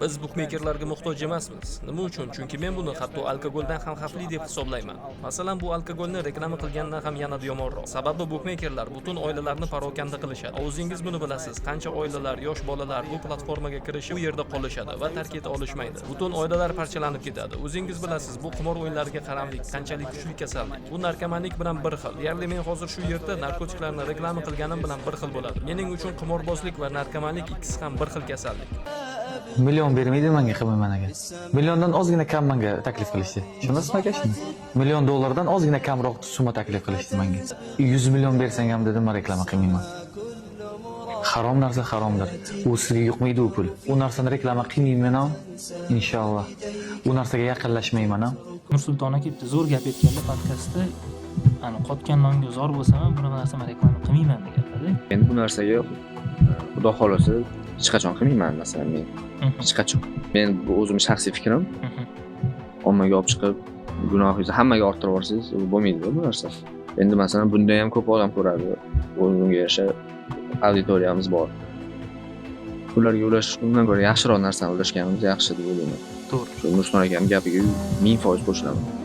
Biz bukmekerlarga muhtoj emasmiz. Nima uchun? Chunki men buni hatto alkogoldan ham xavfli deb hisoblayman. Masalan, bu alkogolni reklama qilgandan ham yanada yomonroq. Sababi bukmekerlar butun oilalarni parokanda qilishadi. O'zingiz buni bilasiz. Qancha oilalar, yosh bolalar bu platformaga kirishib, u yerda qolishadi va tark eta olishmaydi. Butun oilalar parchalanib ketadi. O'zingiz bilasiz, bu qimor o'yinlariga qaramlik qanchalik kuchli kasallik. Bu narkomanlik bilan bir xil. Deyarli men hozir shu yerda narkotiklarni reklama qilganim bilan bir xil bo'ladi. Mening uchun qimorbozlik va narkomanlik ikkisi ham bir xil kasallik. Million bermaydi manga, qilmayman aka. Milliondan ozgina kam manga taklif qilishdi. Tushunasizmi aka shuni? Million dollardan ozgina kamroq summa taklif qilishdi manga. 100 million bersang ham, dedim, man reklama qilmayman. Harom narsa haromdir. U sizga yuqmaydi u pul. U narsani reklama qilmayman ham, inshaalloh. U narsaga yaqinlashmayman ham. Nursulton aka bitta zo'r gap aytganda podkastda, ani qotgan nonga zor bo'lsam ham, bunaqa narsa man reklama qilmayman deganlarda. Endi bu narsaga, xudo xohlasa, hech qachon qilmayman, masalan, men hech qachon. Men bu o'zimni shaxsiy fikrim. Ommaga olib chiqib, gunoh yuzini hammaga orttirib yuborsangiz, u bo'lmaydi bu narsa. Endi, masalan, bunda ham ko'p odam ko'radi, o'zimga yarasha auditoriyamiz bor. Ularga ulash, undan ko'ra yaxshiroq narsani ulashganimiz yaxshi deb o'ylayman. To'g'ri. Shu Nursulton akamni gapiga 1000% qo'shilaman.